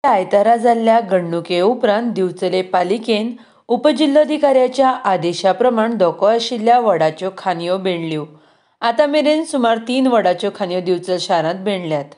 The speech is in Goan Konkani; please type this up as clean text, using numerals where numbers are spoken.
आयतारा जाल्ल्या घडणुके उपरांत दिवचले पालिकेन उपजिल्लोधिकाऱ्याच्या आदेशा प्रमाण धोको आशिल्ल्या वडाच्यो खांदयो बेणल्यो. आतां मेरेन सुमार 3 वडाच्यो खांदयो दिवचल शारांत बेणल्यात.